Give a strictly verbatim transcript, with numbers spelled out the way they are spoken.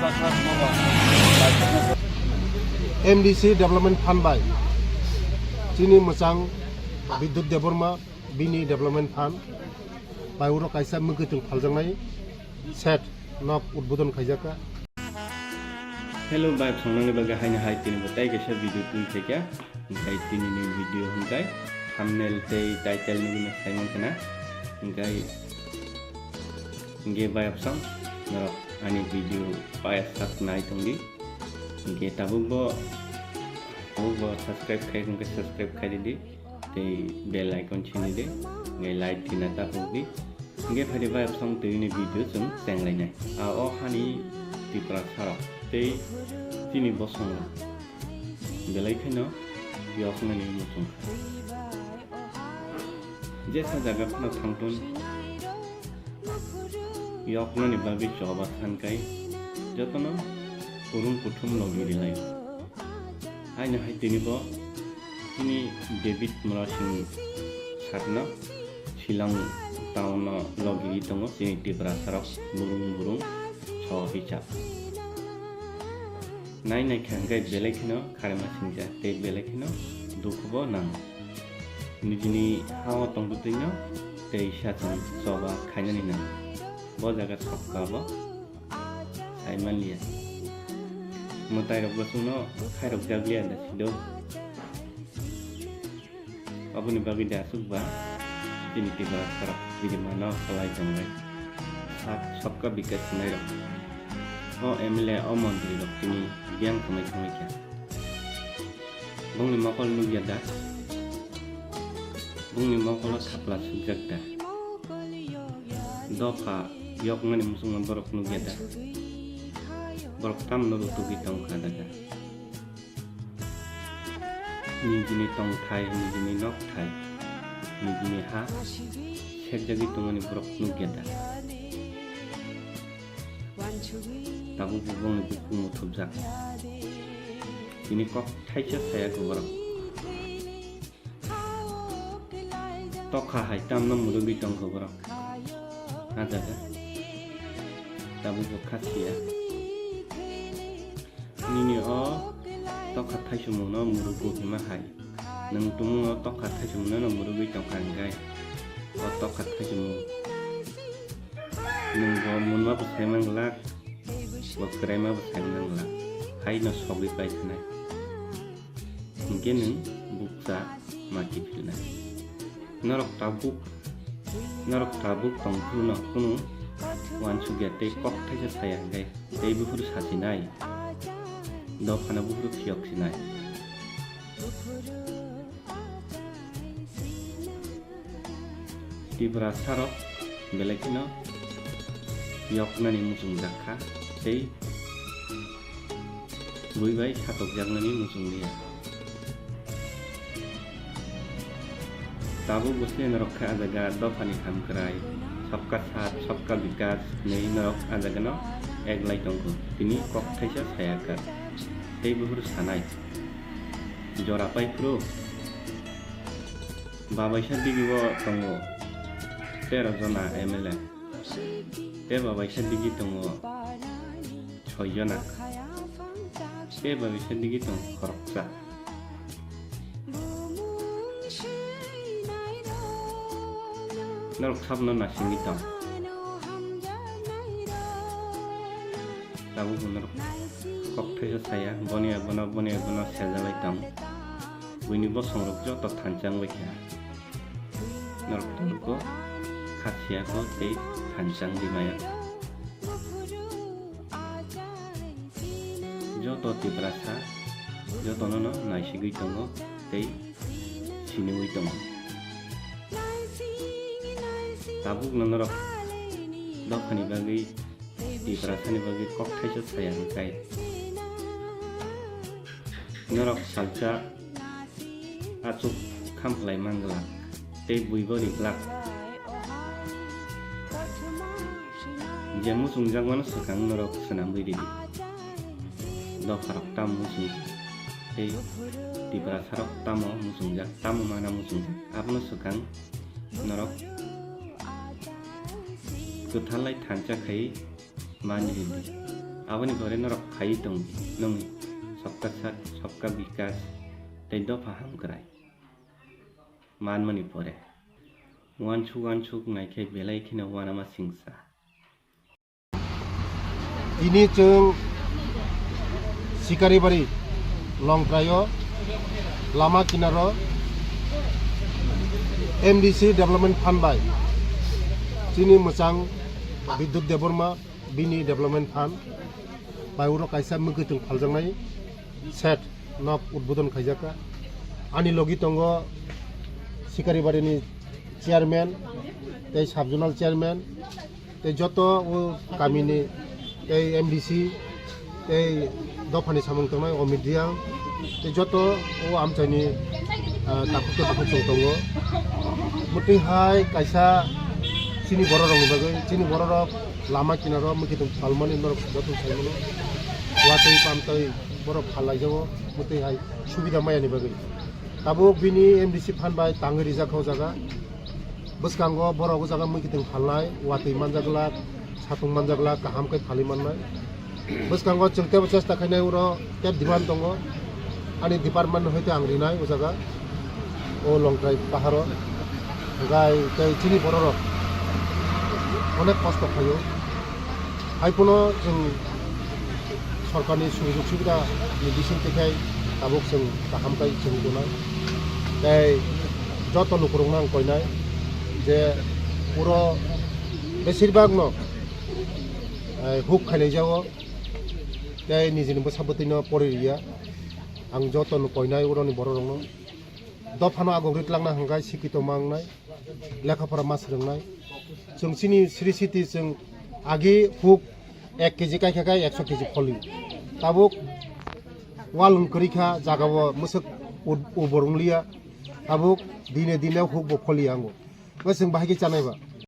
M D C Development Fund bai chini mwchang Bidyut Debbarma bini Development Fund bai oro kaisa mwkhwtwng phaljaknai set nok udbodon khaijakha. Hello, bai phungnani bagwi haino hai tini bo tai kaisa video twi khaikha. Hwnkhe tini ni video hwnkhe thumbnail tei title nugwi no sai mankha na. Hwnkhe, hwnkhe bai apsang norok ani video pai sak nai tongdi. Hwnkhe tabuk bo, tabuk bo subscribe khai hwnkhe subscribe khai didi. Tei bell icon sini di, hwnkhe like khina ta pokdi. Hwnkhe phaidi bai apsang twi ni video chwng chenglainai. A o hani Tiprasa rok tei chini bosong rok belai kheno yoknani muchung kha. Jesa jaga phano thangthun yoknani bagwi choba sankai jotono kurung kuthum logi rilai. Haino hai tini bo chini David Murasing sakno Shillong town no logi tongo chini Tiprasa rok burung burung so hisab. Nai nai kha hwnkhe belai kheno kharima singcha tei belai kheno dukhu bo nang. Nijini ha o tongtwtwi no tei sa chwng choba khainani nang. Bo jaga sokka bo sai manliya. Mwtai rok bo chwngno khairok jak liya da sido. Aboni bagwi da aswk ba chini Tiprasa rok bini mano kwlai tongnai. Sak sokka bikas hinai rok. O M L A o montri rok chini biyang thumai thumai kha. Bongni mokol nukya da? Bongni mokolo thapla sukjak da? Dopha yoknani muchungma borok nukya da? Borok tamno rutugwi tongkha da da? Nijini tongthai, nijini nokthai, nijini ha sekjagwi tongmani borok nukya da? Tabuk bo bongni bukhuk muthubjak. Tini kok thaisa saya khe borok. Tokha hai tamno murugwi tongkha borok. A jaga. Tabuk bo kha siya. Nini o tokha thaisumungno murugo hima hai. Nwng tumung o tokha thaisumungno no murugwi tongkha hwnkhe. O tokha thaisumung. Nwng bo munma bo sai man glak, bo kwraima bo sai man glak, haino sogwi pai thanai. Hinkhe nwng bukcha ma kiphilnai. Norok tabuk, norok tabuk tong phuru no kunu uansukya tei kok thaisa saya hwnkhe tei buphuru sasinai, dophano buphuru phiyok sinai. Tiprasa rok belai kheno yoknani muchungjak kha tei bui bai satokjaknani muchungliya. Tabuk bo se norok khe a jaga dophani hamkrai, Sabka Saath, Sabka Vikas hinwi norok a jagano eglai tongkho. Tini kok thaisa saya kha tei buphuru sanai. Jora pai phuru babaisa digi o tongo tero jona M L A, tei babaisa digi tongo soi jona, tei babaisa digi tongo khoroksa. Norok sabno nasingwi tong. Tabuk bo norok kok thaisa saya, boni abono, boni abono sejalai tong. Buini bosongrok joto thansa wngbai kha. Norok tabuk bo kha siya kho tei thansa wngwi maya. Joto Tiprasa jotono no naisigwi tongo tei siniwi tongo. Tabukno norok dophani bagwi, Tiprasani bagwi kok thaisa saya hwnkhe norok salsa achuk khamphlai manglak tei bui bo riglak. Je muchungjakmano swkang norok swnamwi ridi. Dopharok tamo muchung tei Tiprasarok tamo muchungjak, tamo mana muchungjak, abono swkang norok kwthalai thansa khai mani ridi. Aboni pore norok khaiwi tong di, nongni Sabka Saath, Sabka Vikas tei dopha hamkrai manmani pore uansuk uansuk naikhe belai kheno uanama singsa. Tini chwng Sikaribari Longtraio lama kinaro M D C Development Fund bai chini mwchang Bidyut Debbarma bini Development Fund bai uro kaisa mwkhwtwng phaljaknai set nok udbodon khaijakha. Ani logi tongo Sikaribarini chairman tei sub zonal chairman tei joto o kamini tei M D C tei dophani samung tongnai o media tei joto o amchaini, ah, takhuk tei bukhuk chwng tongo. Mwtwi hai kaisa chini bororokni bagwi, chini bororok lama kinaro mwkhwtwng phalmani norok joto saimano watwi pamtwi borok phallaijao mwtwi hai subida mayani bagwi. Tabuk bini M D C fund bai tangwi rijak o jaga. Bwskango borok o jaga mwkhwtwng phalnai, watwi manjak glak, satung manjak glak, kaham khe phalwi mannai. Bwskango chwng teibo chesta khainai, uro tei demand tongo. Ani department hoite ang rinai o jaga, o Longtrai paharo. Gai tei chini bororok onek kosto khaio. Hai phano chwng sorkarni sujog subida ni bising twi khai tabuk chwng kaham khai chwng tongnai. Tei joto lukurokno ang koinai je uro besirbagno, eh, huk khainai jago tei nijini bwsa bwtwino pori riya. Ang jotono koinai uroni bororokno dophano agogri twlangna hwnkhe sikito mangnai. Lekha pora ma swrwngnai. Chwng chini sri siti chwng agi huk ek kg kaikha khe ekso kg pholi. Tabuk wal wng kwrwi kha, jaga o mwswk u-, ubor wng liya. Tabuk dine dine huk bo pholi ya ango. Bo chwng bahai khe chanai ba.